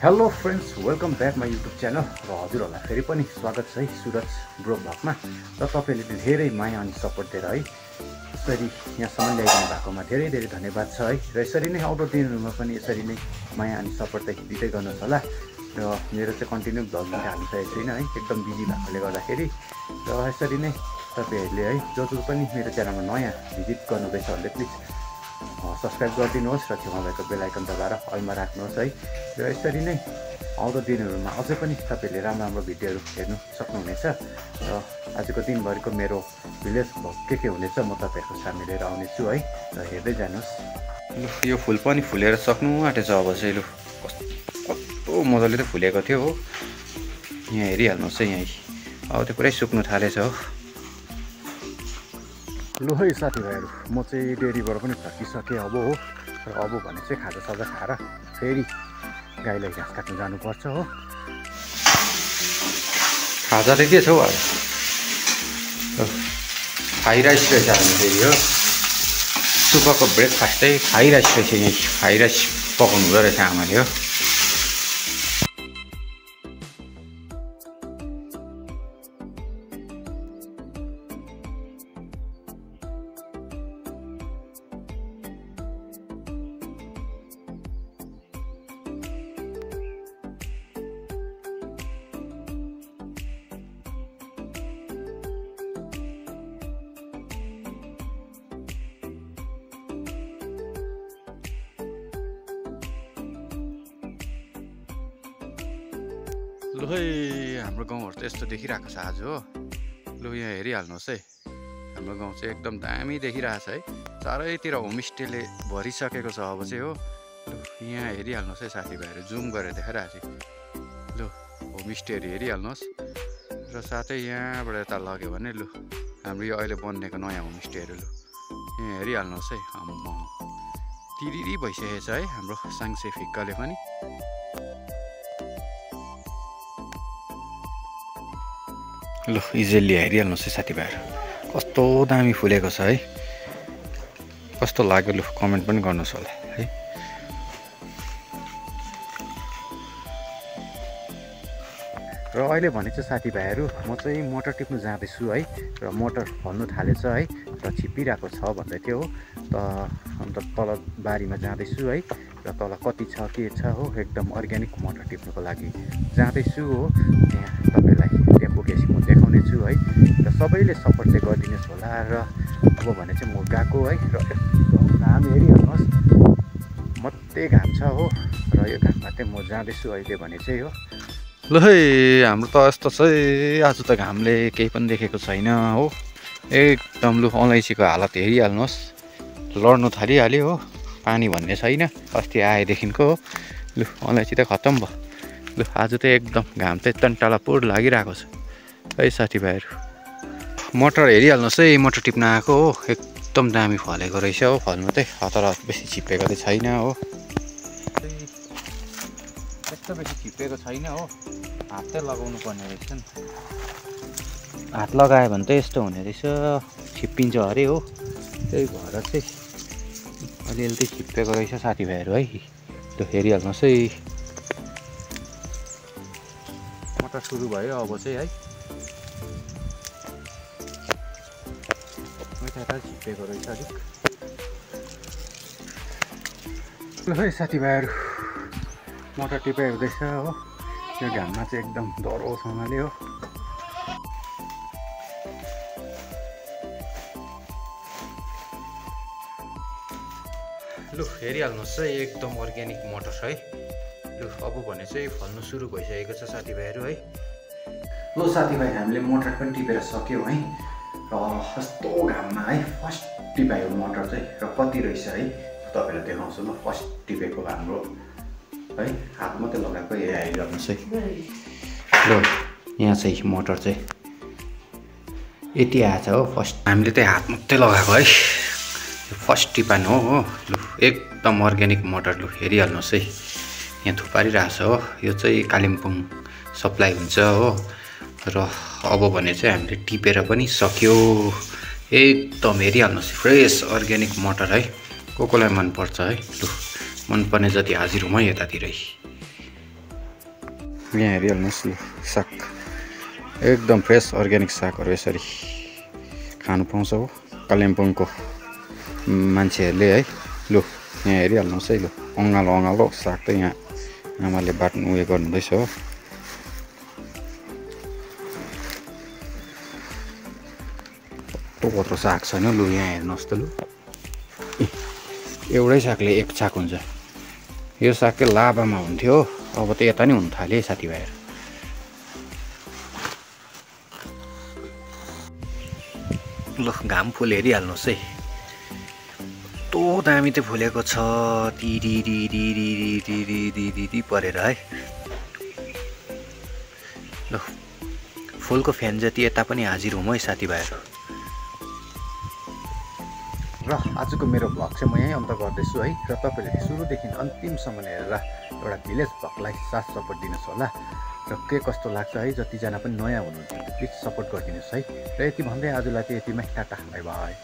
Hello friends, welcome back my YouTube channel र हजुरहरूलाई फेरि पनि स्वागत छ है सुरज ब्रो भ्लगमा। र तपाईँले धेरै माया अनि सपोर्ट दिएर है यसरी यहाँसम्म ल्याइदिनु भएकोमा धेरै धेरै धन्यवाद छ है। र यसरी नै आउँदो दिनहरूमा पनि यसरी नै माया अनि सपोर्ट चाहिँ दिँदै गर्नुहोस् होला। र मेरो चाहिँ कन्टिन्यू भ्लगिङ हालिसकेको छैन है, एकदम बिजी भएकोले गर्दाखेरि। र यसरी नै तपाईँहरूले है जो पनि मेरो च्यानलमा नयाँ भिजिट गर्नुहुँदैछ भने प्लिज सब्सक्राइब गरिदिनुहोस् र छेउमा भएको बेल आइकन दबाएर अलमा राख्नुहोस् है। र यसरी नै आउँदो दिनहरूमा अझै पनि तपाईँहरूले राम्रो राम्रो भिडियोहरू हेर्नु सक्नुहुनेछ। र आजको दिनभरिको मेरो भिलेज भ्लग के हुनेछ म तपाईँहरूको सामने लिएर आउनेछु है। र हेर्दै जानुहोस्। लु यो फुल पनि फुलेर सक्नु आँटेछ अब चाहिँ। लु कस्तो मजाले त फुलेको थियो हो, यहाँ हेरिहाल्नुहोस् है। यहीँ अब त्यो पुरै सुक्नु थालेछ हो। लु है साथीभाइहरू, म चाहिँ डेरीबाट पनि फर्किसकेँ अब हो। र अब भने चाहिँ खाजासाजा खाएर फेरि गाईलाई घाँस काट्नु जानुपर्छ हो। खाजा त के छ हौ अब, फ्राई राइस रहेछ हामी फेरि हो। सुबहको ब्रेकफास्टै फ्राई राइस रहेछ। यहाँ फ्राई राइस पकाउनु हुँदो रहेछ आमाले हो। लु है हाम्रो गाउँहरू त यस्तो देखिरहेको छ आज हो। लु यहाँ हेरिहाल्नुहोस् है, हाम्रो गाउँ चाहिँ एकदम दामी देखिरहेको छ है। चारैतिर होमस्टेले भरिसकेको छ अब चाहिँ हो। लु यहाँ हेरिहाल्नुहोस् है साथीभाइहरू, जुम गरेर देखाइरहेको छु। लु होमस्टेहरू हेरिहाल्नुहोस्। र साथै यहाँबाट यता लग्यो भने लु हाम्रो यो अहिले बनिएको नयाँ होमस्टेहरू। लु यहाँ हेरिहाल्नुहोस् है, आम्मा तिरिरी भइसकेको छ है हाम्रो साङ्से फिक्काले पनि। लु इजेली हेरिहाल्नुहोस् है साथीभाइहरू, कस्तो दामी फुलेको छ है। कस्तो लाग्यो लु कमेन्ट पनि गर्नुहोस् होला है। र अहिले भने चाहिँ साथीभाइहरू म चाहिँ मोटर टिप्नु जाँदैछु है। र मोटर फल्नु थालेछ है, र छिप्पिरहेको छ भन्दै थियो हो। अन्त तल बारीमा जाँदैछु है। र तल कति छ के छ हो, एकदम अर्ग्यानिक मोटर टिप्नुको लागि जाँदैछु हो। त्यहाँ तपाईँलाई त्यहाँ पुगेपछि म देखाउने छु है। र सबैले सपोर्ट चाहिँ गरिदिनुहोस् होला। र अब भने चाहिँ म गएको है। र एकदम घाम हेरिहाल्नुहोस्, मात्रै घाम छ हो। र यो घाममा चाहिँ म जाँदैछु अहिले भने चाहिँ हो। लु है हाम्रो त यस्तो छ है, आज त घामले केही पनि देखेको छैन हो। एकदम लु अलैँचीको हालत हेरिहाल्नुहोस्, लड्नु थालिहाल्यो हो। पानी भन्ने छैन अस्ति आएदेखिको हो। लु अलैँची त खत्तम भयो। लु आज त एकदम घाम चाहिँ टन्टालापुर लागिरहेको छ है साथीभाइहरू। मटर हेरिहाल्नुहोस् है, मटर टिप्न आएको हो। एकदम दामी फलेको रहेछ हो। फल्नु चाहिँ हतार बेसी छिप्पेको चाहिँ छैन हो। यस्तो बेसी छिप्पेको छैन हो। हात चाहिँ लगाउनु पर्ने रहेछ नि। हात लगायो भने त यस्तो हुने रहेछ, छिप्पिन्छ अरे हो। त्यही भएर चाहिँ अलिअलि चाहिँ छिप्पेको रहेछ साथीभाइहरू है। त्यो हेरिहाल्नुहोस् है। मटर सुरु भयो अब चाहिँ है। यता छिप्पेको रहेछ अलिक। ल है साथीभाइहरू, मोटर टिपाइ हुँदैछ हो। यो घाममा चाहिँ एकदम डह्रोसँगले हो। लु हेरिहाल्नुहोस् है, एकदम अर्ग्यानिक मटर है। लु अब भने चाहिँ फल्नु सुरु भइसकेको छ साथीभाइहरू है। ल साथीभाइ, हामीले मोटर पनि टिपेर सक्यौँ है। र यस्तो घाममा है फर्स्ट टिपायो मोटर चाहिँ। र कति रहेछ है तपाईँलाई देखाउँछु। ल फर्स्ट टिपेको हाम्रो है, हात मात्रै लगाएको हेरिहाल्नुहोस् है। ल यहाँ चाहिँ मोटर चाहिँ यति आएछ हो। फर्स्ट हामीले चाहिँ हात मात्रै लगाएको है, फर्स्ट टिपान हो। लु एकदम अर्ग्यानिक मटर। लु हेरिहाल्नुहोस् है, यहाँ थुपारिरहेछ हो। यो चाहिँ कालिम्पोङ सप्लाई हुन्छ हो। र अब भने चाहिँ हामीले टिपेर पनि सक्यो। एकदम हेरिहाल्नुहोस्, फ्रेस अर्ग्यानिक मटर है। को कोलाई मनपर्छ है। लु मनपर्ने जति हाजिर हुँ म यतातिरै। यहाँ हेरिहाल्नुहोस् लु साग एकदम फ्रेस अर्ग्यानिक सागहरू यसरी खानु पाउँछ हो कालिम्पोङको मान्छेहरूले है। लु यहाँ हेरिहाल्नुहोस् है लु अँगालो अँगालो साग त यहाँ आमाले बाट्नु उयो गर्नुहुँदैछ हो। कत्रो साग छैन लु यहाँ हेर्नुहोस् त लु एउटै सागले एक छाक हुन्छ। यो साग चाहिँ लाभामा हुन्थ्यो अब त यता नि हुन थाल्यो है साथीभाइहरू। ल घाम फुल हेरिहाल्नुहोस् है कस्तो दामी त फुलेको छ ती परेर है। ल फुलको फ्यान जति यता पनि हाजिर हुँ है साथीभाइहरू। र आजको मेरो भ्लग चाहिँ म यहीँ अन्त गर्दैछु है। र तपाईँहरूले सुरुदेखि अन्तिमसम्म हेरेर एउटा भिलेज भ्लगलाई साथ सपोर्ट दिनुहोस् होला। र के कस्तो लाग्छ है जतिजना पनि नयाँ हुनुहुन्छ प्लिज सपोर्ट गरिदिनुहोस् है। र यति भन्दै आजलाई चाहिँ यतिमै टाटा बाई बाई।